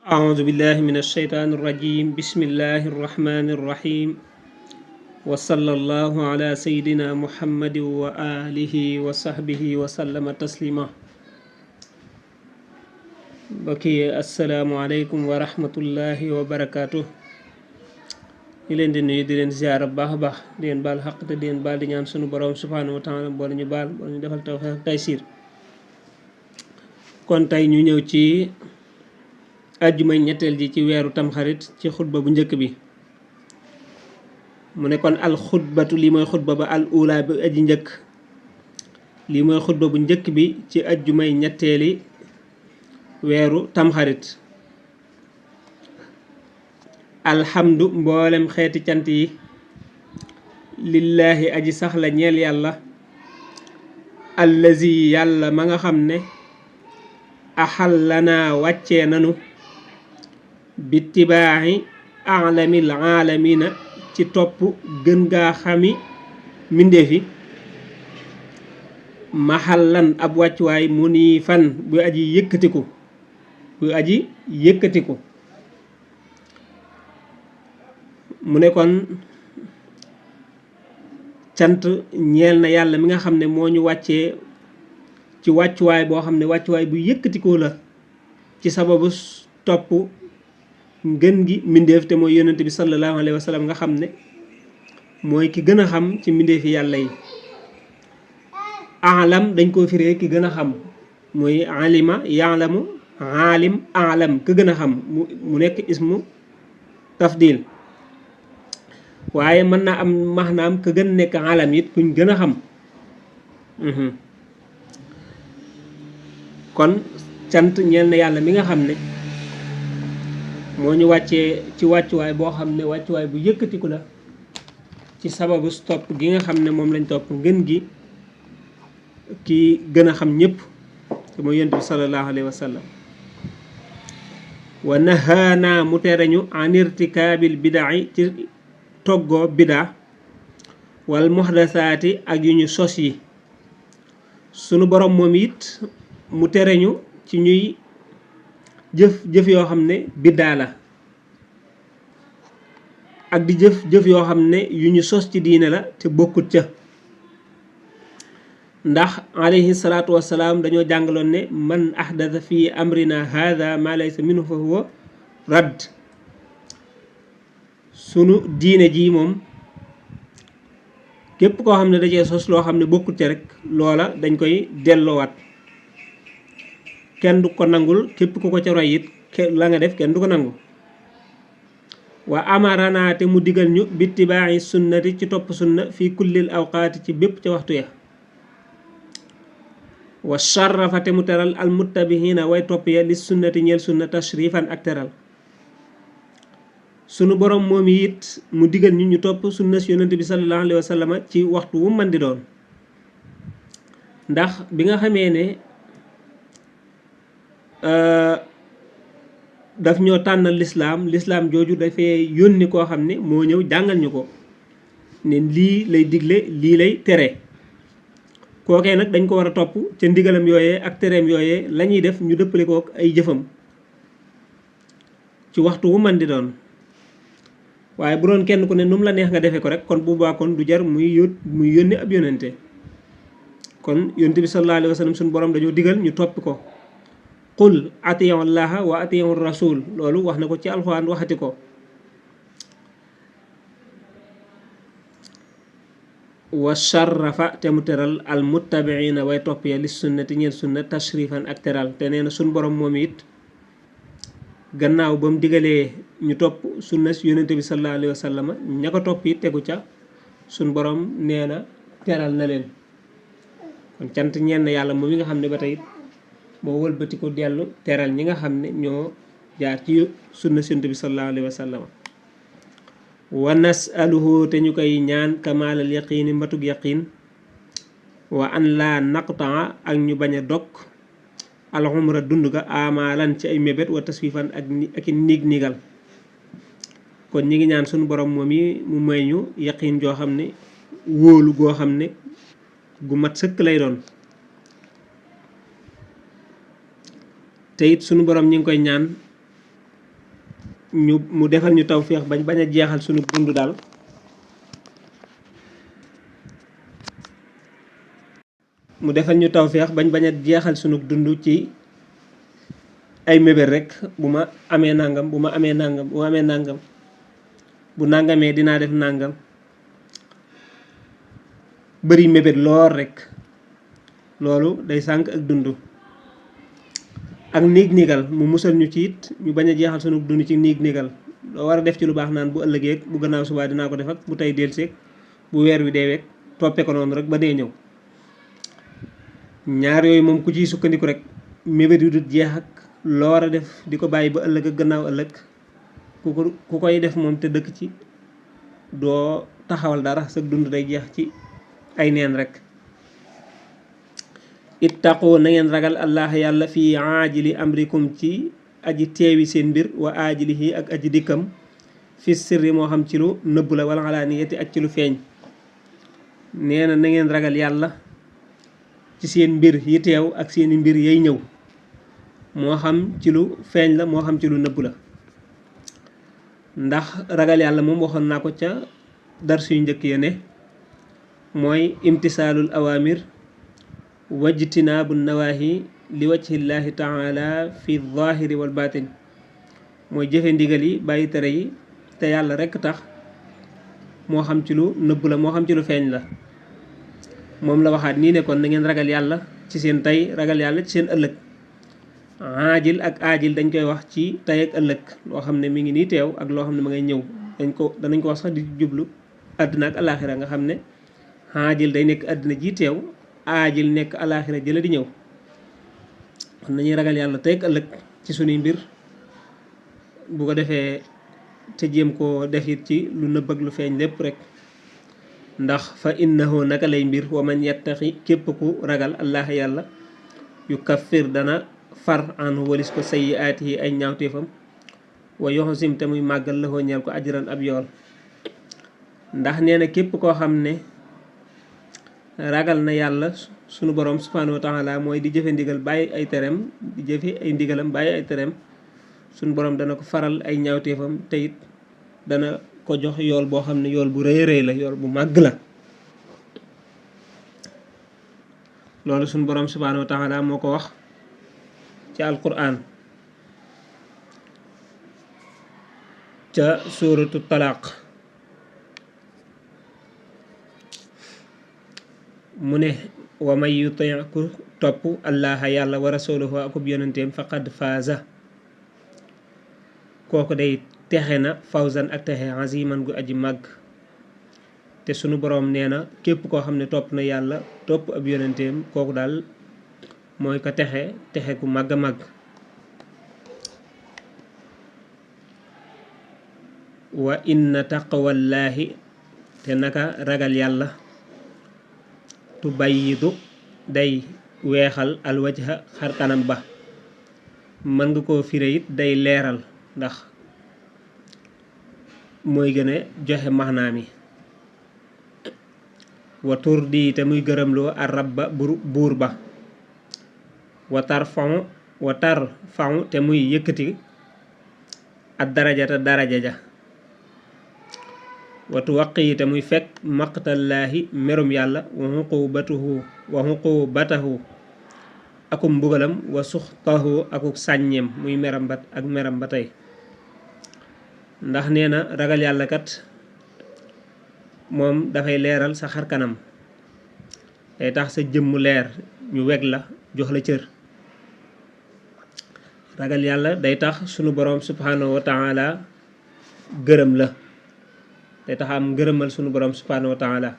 أعوذ بالله من الشيطان الرجيم بسم الله الرحمن الرحيم وصلى الله على سيدنا محمد وآله وصحبه وسلم تسليما بكي السلام عليكم ورحمة الله وبركاته ñu leen di nuyu di leen ziar bu baax a baax di leen baal xaq te di leen baal di ñaan sunu borom subhanahu wa taala boole ñu baal boole ñu defal tawfiq ak taysiir kon tey ñu ñëw ci àjjumay ñetteel ji ci weeru tamxarit ci xutba bu njëkk bi mu ne kon al xutbatu lii mooy xutba ba al ula bi aji njëkk lii mooy xutba bu njëkk bi ci àjjumay ñetteeli weeru tamxarit alhamdu mboolem xeeti cant yi lillaahi aji sax la ñeel yàlla allazi yàlla ma nga xam ne axal lanaa wàccee nanu bittibaaxi alamil aalamina ci topp gën gaa xami mbindéefi maxallan ab wàccuwaay mu nii fan bu aji yëkkatiku mu ne kon cant ñeel na yàlla mi nga xam ne moo ñu wàccee ci wàccuwaay boo xam ne wàccuwaay bu yëkkatikoo la ci sababu topp ngën gi mbindeef te mooy yonent bi sallallahu alayhi wa sallam nga xam ne mooy ki gën a xam ci mbindeefi yàlla yi alam dañ koo firee ki gën a xam mooy alima yaalamu aalim alam ka gën a xam mu nekk ismu tafdil waaye mën naa am maanaam ka gën nekk alam it kuñ gën a xam kon cant ñeel na yàlla mi nga xam ne moo ñu wàccee ci wàccuwaay boo xam ne wàccuwaay bu yëkkatiku la ci sababu topp gi nga xam ne moom lañ topp ngën gi ki gën a xam ñëpp te mooy yonent bi sallallahu alayhi wa sallam wa nahaana mu tere ñu an irtikaabil bidaai ci toggoo bidaa wal muhdasaati ak yu ñu sos yi sunu borom moom it mu tere ñu ci ñuy jëf yoo xam ne biddaa la ak di jëf yoo xam ne yu ñu sos ci diine la te bokkut ca ndax alayhi salaatu wassalaam dañoo jàngaloon ne man ahdasa fi amrina hada ma laysa minhu fa huwa radd sunu diine ji moom képp koo xam ne dajee sos loo xam ne bokkut ca rek loola dañ koy delloowaat kenn du ko nangul képp ku ko ca roy it la nga def kenn du ko nangu wa amarana te mu digal ñu bittibaa'i sunnati ci topp sunna fii kullil awqaati ci bépp ca waxtu ya wa sharrafa te mu teral al muttabihiina way topp ya li sunnati ñeel sunna tashrifan ak teral sunu borom moom it mu digal ñu topp sunna si yonent bi sallallahu alayhi wa sallam ci waxtu wu mën di doon ndax bi nga xamee ne daf ñoo tànnal lislaam jooju dafay yónni koo xam ne moo ñëw jàngal ñu ko ne lii lay digle lii lay tere kookee nag dañ ko war a topp ca ndigalam yooyee ak tereem yooyee la ñuy def ñu dëppale ko ay jëfam ci waxtu wu mën di doon waaye bu doon kenn ku ne nu mu la neex nga defee ko rek kon bu baax kon du jar muy yónni ab yónnente kon yonent bi sallallahu alayhi wa sallam suñu borom dañoo digal ñu toppi ko qul atiyu llaha wa atiyu rasul loolu wax na ko ci alxuraan waxati ko wa sharrafa te mu teral al muttabiina way topp ya li sunnati ñeel sunna tashrifan ak teral te nee na suñ borom moom it gannaaw ba mu digalee ñu topp sunna si yonente bi sallallahu alayhi wa sallam ña ko topp it tegu ca suñ borom nee na teral na leen kon cant ñeen na yàlla moom mi nga xam ne ba tey moo wëlbati ko dellu teral ñi nga xam ne ñoo jaar ci sunna si yonente bi sallallahu alayhi wa sallam wa nasaluhu te ñu koy ñaan kamaalal yaqiini mbatug yaqiin wa an laa naqtaa ak ñu bañ a dog alxumra dund ga amaalan ci ay mébét wa taswifan ak i niigal kon ñi ngi ñaan suñu borom moom yi mu may ñu yaqiin joo xam ne wóolu goo xam ne gu mat sëkk lay doon te it sunu borom ñi ngi koy ñaan mu defal ñu tawféex bañ bañ a jeexal sunu dund daal mu defal ñu tawféex bañ bañ a jeexal sunu dund ci ay mébét rek bu ma amee nangam bu ma amee nangam bu ma amee nangam bu nangamee dinaa def nangam bëri mébét lool rek loolu day sànq ak dund ak niig-niigal mu musal ñu ci it ñu bañ a jeexal sunu dund ci niig-niigal loo war a def ci lu baax naan bu ëllëgee bu gannaaw subaa dinaa ko def ak bu tey delseeg bu weer wi deeweeg toppe ko noonu rek ba dee ñëw ñaar yooyu moom ku ciy sukkandiku rek mébét yu dul jeex ak loo war a def di ko bàyyi ba ëllëg ak gannaaw ëllëg ku koy def moom te dëkk ci doo taxawal dara sa dund day jeex ci ay neen rek ittaqu na ngeen ragal allah yàlla fii aajili amrikum ci aji teewi seen mbir wa aajilihi ak aji dikkam fi sirri moo xam ci lu nëbb la wala alaaniyati ak ci lu feeñ nee na ngeen ragal yàlla ci seen mbir yi teew ak seeni mbir yay ñëw moo xam ci lu feeñ la moo xam ci lu nëbb la ndax ragal yàlla moom waxoon naa ko ca dars yu njëkk ya ne mooy imtisaalul awaamir wajtinaabu nawaahi li wajhillaahi taala fi zaahiri wal baatin mooy jëfe ndigal yi bàyyi tere yi te yàlla rekk tax moo xam ci lu nëbb la moo xam ci lu feeñ la moom la waxaat nii ne kon na ngeen ragal yàlla ci seen tey ragal yàlla ci seen ëllëg aajil ak aajil dañ koy wax ci tey ak ëllëg loo xam ne mi ngi nii teew ak loo xam ne ma ngay ñëw danañ ko wax sax di jublu àddina ak alaaxira nga xam ne aajil day nekk àddina ji teew aajil nekk alaaxira jëla di ñëw kon nañuy ragal yàlla tey ak ëllëg ci sunuy mbir bu ko defee te jéem koo def it ci lu nëbb ak lu feeñ lépp rek ndax fa innahu naka lay mbir wa man yattaqi képp ku ragal allah yàlla yu kaffir dana far anhu walis ko sayyi'aatihi ay ñaawteefam wa yuhsim te muy màggal la ko ñeel ko ajran ab yool ndax nee na képp koo xam ne ragal na yàlla sunu borom subhanahu wa taala mooy di jëfe ndigal bàyyi ay tereem di jëfe ay ndigalam bàyyi ay tereem sunu borom dana ko faral ay ñaawteefam te it dana ko jox yool boo xam ne yool bu rëy rëy la yool bu màgg la loolu sunu borom subhanahu wa taala moo ko wax ci alquran ca suuratu talaaq mu ne wa man yuti ku topp allaha yàlla wa rasulahu akub yonenteem faqad faaza kooku day texe na fawzan ak texe aziman gu aji màgg te sunu boroom nee na képp koo xam ne topp na yàlla topp ab yonenteem kooku daal mooy ko texe texe gu màgg a màgg wa inna taqwallaahi te naka ragal yàlla tubayyidu day weexal alwajha xar kanam ba mën nga koo firé it day leeral ndax mooy gën a joxe maxnaam yi wa turdi te muy gërëmloo ar rabba buur ba wa tarfa'u te muy yëkkati ad darajata daraja ja wa tuwaqi te muy fekk maqtallaahi merum yàlla wa xuqubatahu akum mbugalam wa suxtahu akuk sàññeem muy meram ba tey ndax nee na ragal yàlla kat moom dafay leeral sa xar kanam day tax sa jëmm leer ñu weg la jox la cër ragal yàlla day tax sunu boroom subhanahu wa taala gërëm la day tax am gërëmal sunu borom subhanahu wa taala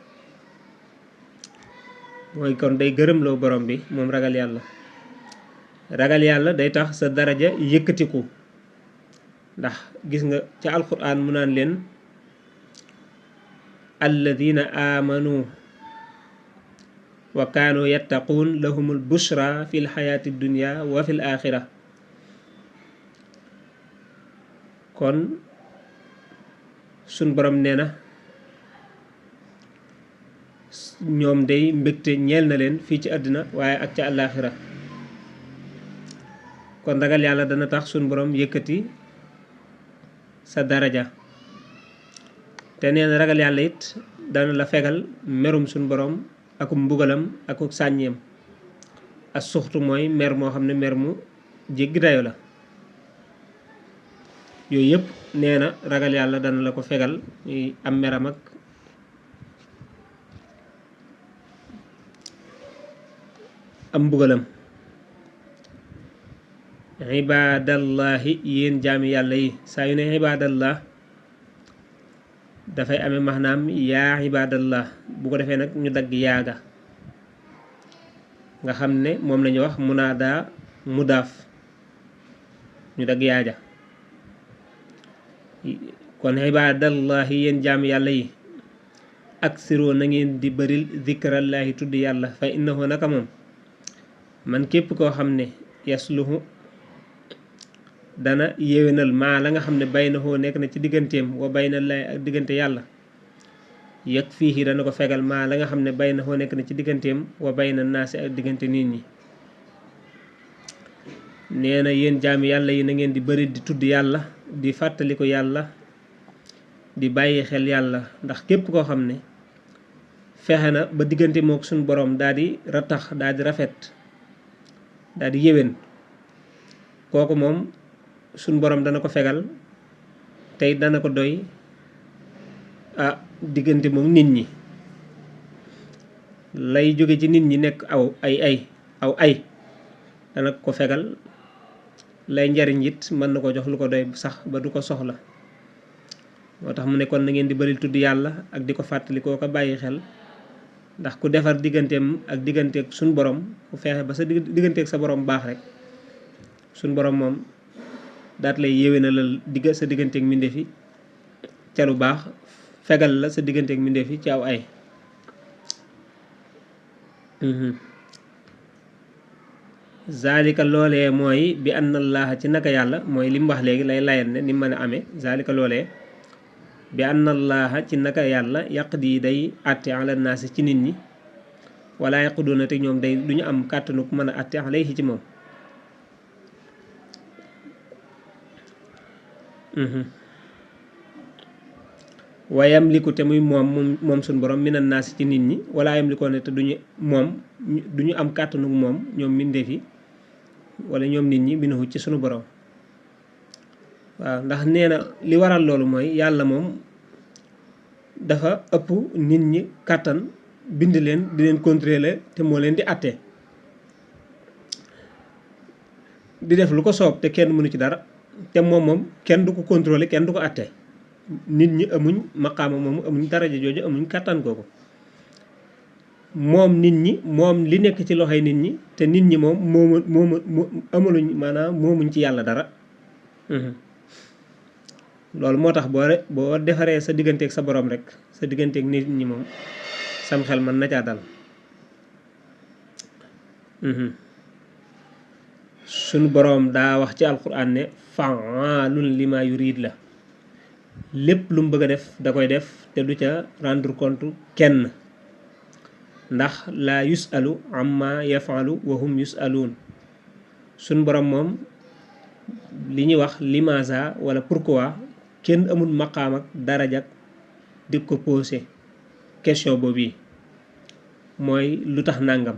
mooy kon day gërëmloo borom bi moom ragal yàlla day tax sa daraja yëkkatiku ndax gis nga ca alquran mu naan leen alladina amanu wa kaanu yattaquun lahumul bushra fi lxayaati dunya wa fi l axira kon suñ borom nee na ñoom day mbégte ñeel na leen fii ci àddina waaye ak ca àllaaxira kon ragal yàlla dana tax suñ borom yëkkati sa daraja te nee na ragal yàlla it dana la fegal merum suñ borom ak mbugalam ak sàññeem as suxtu mooy mer moo xam ne mer mu jéggi dayo la yooyu yëpp nee na ragal yàlla dana la ko fegal am meram ak am mbugalam ibadallahi yéen jaami yàlla yi saa yu ne ibadallah dafay amee maanaam yaa ibadallah bu ko defee nag ñu dagg yaaga nga xam ne moom la ñuy wax munaada mudaaf ñu dagg yaaja kon ibadallahi yéen jaami yàlla yi aksiroo na ngeen di bëril zikrallahi tudd yàlla fa innahu naka moom man képp koo xam ne yasluhu dana yéwénal maa la nga xam ne bay na xoo nekk na ci digganteem wa bay na lay ak diggante yàlla yëg fii dana ko fegal maa la nga xam ne bay na xoo nekk na ci digganteem wa bay na naasi ak diggante nit ñi nee na yéen jaami yàlla yi na ngeen di bëri di tudd yàlla di fàttali ko yàlla di bàyyi xel yàlla ndax képp koo xam ne fexe na ba diggante mook suñu borom daal di ratax daal di rafet daal di yéwén kooku moom suñ borom dana ko fegal tey dana ko doy diggante moom nit ñi lay jóge ci nit ñi nekk aw ay dana ko fegal lay njariñ it mën na ko jox lu ko doy sax ba du ko soxla moo tax mu ne kon na ngeen di bari tudd yàlla ak di ko fàttali koo ko bàyyi xel ndax ku defar digganteem ak digganteeg suñ borom ku fexe ba sa digganteeg sa borom baax rek suñ borom moom daat lay yéwénalal sa digganteeg mbindeef yi ca lu baax fegal la sa digganteeg mbindeef yi ci aw ay zalika loolee mooy bi anna allaha ci naka yàlla mooy li mu wax léegi lay layal ne ni mu mën a amee zalika loolee bi anna allaha ci naka yàlla yaqdi day àtte ala naasi ci nit ñi wala yaquduna te ñoom day du ñu am kàttanu ku mën a àtte alayhi ci moom wa yamliku te muy moom suñ borom minan naasi ci nit ñi wala yamlikoone te duñu am kàttanu moom ñoom mbindeef yi wala ñoom nit ñi binahu ci sunu borom waaw ndax nee na li waral loolu mooy yàlla moom dafa ëpp nit ñi kàttan bind leen di leen contrôler te moo leen di àtte di def lu ko soob te kenn mënu ci dara te moom kenn du ko contrôler kenn du ko àtte nit ñi amuñ maqaama moomu amuñ daraja jooju amuñ kàttan kooku moom nit ñi moom li nekk ci loxoy nit ñi te nit ñi moom amaluñ maanaam moomuñ ci yàlla dara loolu moo tax boo defaree sa digganteeg sa borom rek sa digganteeg nit ñi moom sam xel mën na caa dal suñu borom daa wax ci alquran ne fa'aalun lima yurid la lépp lu mu bëgg a def da koy def te du ca rendre compte kenn ndax laa yusalu amma yafalu wa hum yusaluun suñ borom moom li ñuy wax limaza wala pourquoi kenn amul maqaam ak darajak di ko posé question boobu yi mooy lu tax nàngam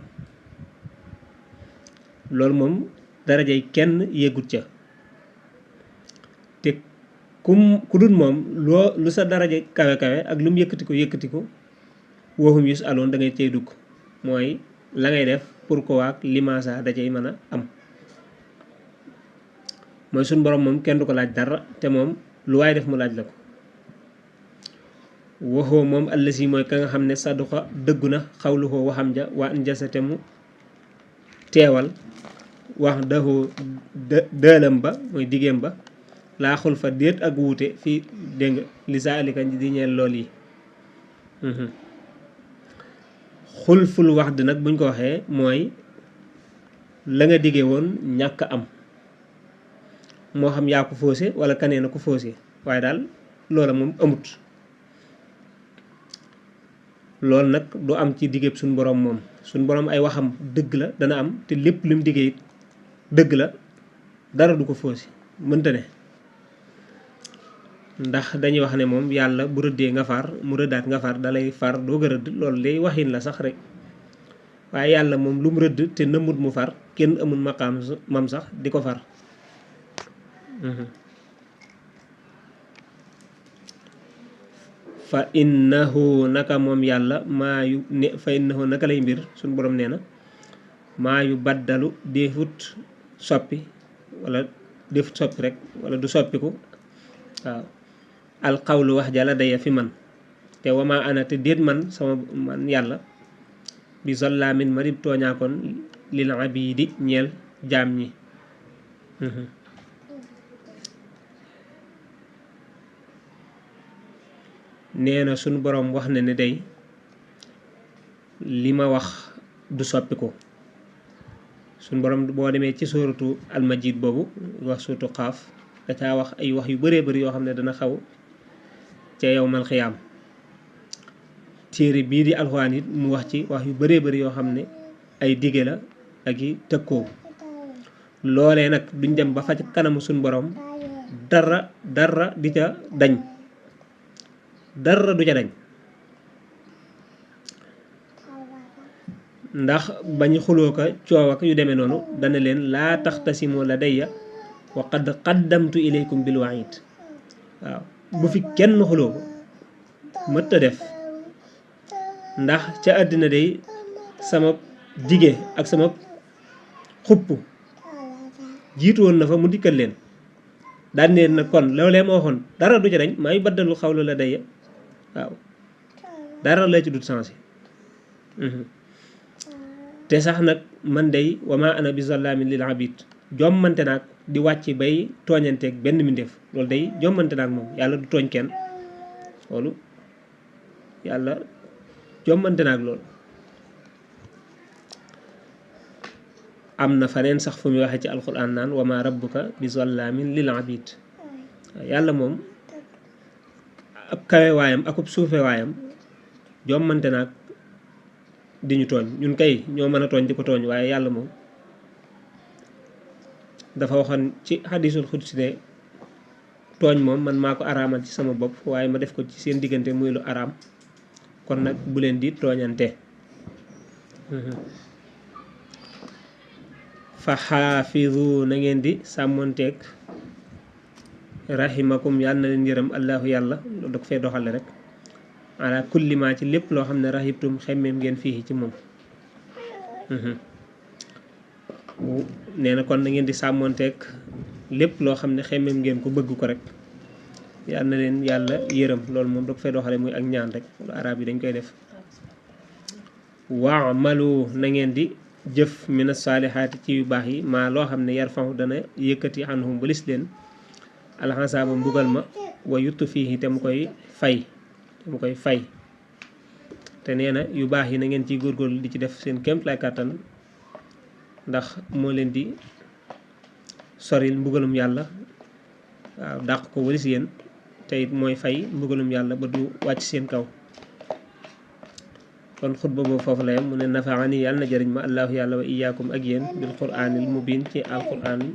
loolu moom daraja yi kenn yeggut ca te ku dul moom lu sa daraja kawe-kawe ak lu mu yëkkatiku waxum yus aloon da ngay cey dugg mooy la ngay def pourquoi ak limaasa da cay mën a am mooy suñ borom moom kenn du ko laaj dara te moom lu waay def mu laaj la ko waxoo moom allasi mooy ka nga xam ne saduqa dëggu na xawluhoo waxam ja waa njasate mu teewal wax daxoo dëlam ba mooy digéem ba laa xul fa déet ak wuute fii dégg nga li sa alika di ñeel lool yi xulful wax di nag buñ ko waxee mooy la nga diggee woon ñàkk am moo xam yaa ko faussé wala kanee na ko faussé waaye daal loola moom amut loolu nag du am ci diggéeb suñ borom moom suñ borom ay waxam dëgg la dana am te lépp lu mu diggee it dëgg la dara du ko faussé mënta ne ndax dañuy wax ne moom yàlla bu rëddee nga far mu rëddaat nga far dalay far doog a rëdd loolu day waxin la sax rek waaye yàlla moom lu mu rëdd te nëmmut mu far kenn amul maqaam mam sax di ko far fa innahu naka moom yàlla fa innahu naka lay mbir suñu borom nee na maa yu baddalu defut soppi wala defut soppi rek wala du soppiku waaw alqawlu wax jala daya fi man te wama ana te déet man yàlla bi zallaamin ma dib tooñaakoon lil abidi ñeel jaam ñi nee na suñu boroom wax na ne day li ma wax du soppiku suñu boroom boo demee ci sóoratu almajid boobu wax suuratu xaaf da caa wax ay wax yu bëree bëri yoo xam ne dana xaw ca yawmal xiyaam téere bii di alxuraan it mu wax ci wax yu bëree bëri yoo xam ne ay dige la ak i tëkkoo loolee nag duñ dem ba fa ci kanamu suñu boroom dara di ca dañ dara du ca dañ ndax bañ xuloo ka coow ak yu demee noonu dana leen laa taxtasimu ladayya wa qad qaddamtu ilaykum bil wa'id waaw bu fi kenn xuloo mëtta def ndax ca àddina day sama dige ak sama xupp jiitu woon na fa mu dikkal leen daan leen na kon loolee ma waxoon dara du ca dañ maa ngi baddalu xawlu ladayya waaw dara la ci dut sensé te sax nag man day wama ana bi zallaamin lil abid jommante naag di wàcc bay tooñanteeg benn mbindeef loolu day jommante naag moom yàlla du tooñ kenn loolu yàlla jommante naag loolu am na faneen sax fu muy waxee ci alquran naan wama rabbuka bi zallaamin lil abid yàlla moom ab kawe waayam akub suufe waayam jommante naag di ñu tooñ ñun kay ñoo mën a tooñ di ko tooñ waaye yàlla moom dafa waxoon ci xadisul xudsi ne tooñ moom man maa ko araamal ci sama bopp waaye ma def ko ci seen diggante muy lu araam kon nag bu leen di tooñante fa xaafizu na ngeen di sàmmonteeg rahimakum yàlla na leen yërëm allahu yàlla loolu da ko fee doxale rek ala kulli ma ci lépp loo xam ne rahibtum xemmeem ngeen fii ci moom nee na kon na ngeen di sàmmonteeg lépp loo xam ne xemmeem ngeen ko bëgg ko rek yal na leen yàlla yërëm loolu moom da ko fay doxale muy ak ñaan rek lu arab yi dañ koy def waamalu na ngeen di jëf mina saalihaati ci yu baax yi maa loo xam ne yarfahu dana yëkkati anhum balis leen alxasaaba mbugal ma wa yuttu fii te mu koy fay te nee na yu baax yi na ngeen ciy góorgóorlu di ci def seen kémt lay kàttan ndax moo leen di soril mbugalum yàlla waaw dàq ko walis yéen te it mooy fay mbugalum yàlla ba du wàcc seen kaw kon xutba boobu foofu la yam mu ne nafaani yàlla na jëriñ ma allahu yàlla wa iyaakum ak yéen bil quraanil mubiin ci alquran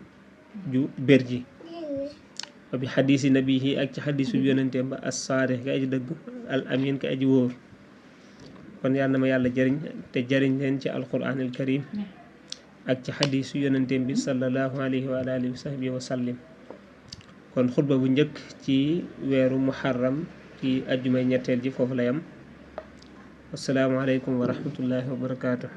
ju bér ji wa bi xadiisi nabihi ak ci xadiisu yonenteem ba as-saadiq ka aji dëgg al amin ka aji wóor kon yàlla na ma yàlla jëriñ te jëriñ leen ci alquranil karim ak ci xadiisu yonenteem bi sallallahu alayhi wa alihi wa sahbihi wa sallim kon xutba bu njëkk ci weeru muharram ci ajjumay ñetteel ji foofu la yam assalaamu aleykum wa rahmatullahi wa barakaatu